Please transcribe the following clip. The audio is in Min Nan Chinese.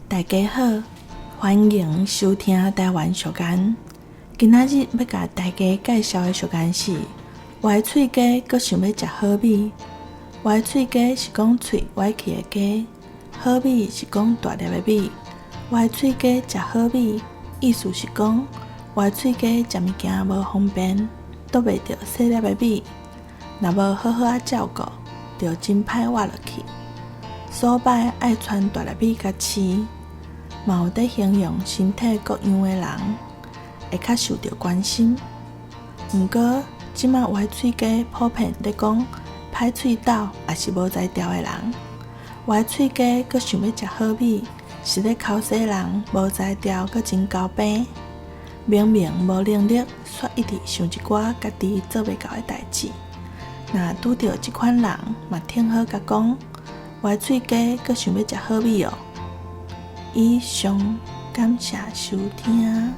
大家好，歡迎收聽台灣俗諺。今仔日欲共大家介紹的俗諺是：歪喙雞閣想欲食好米。歪喙雞是講喙歪去的雞，好米是講大粒的米。歪喙雞食好米，意思是講歪喙雞食物件無方便，啄袂著細粒的米。若無好好仔照顧，就真歹活落去。所擺愛汆大粒米共飼，嘛有佇形容身體各樣的人會較受著關心。毋過，這馬歪喙雞普遍咧講歹喙斗，抑是無才調的人。歪喙雞閣想欲食好米，是咧剾洗人無才調，閣真猴病。明明無能力，卻一直想一寡家己做袂到的代誌。若拄著這款人，嘛挺好共講，歪喙雞閣想欲食好米喔。以上，感謝收聽。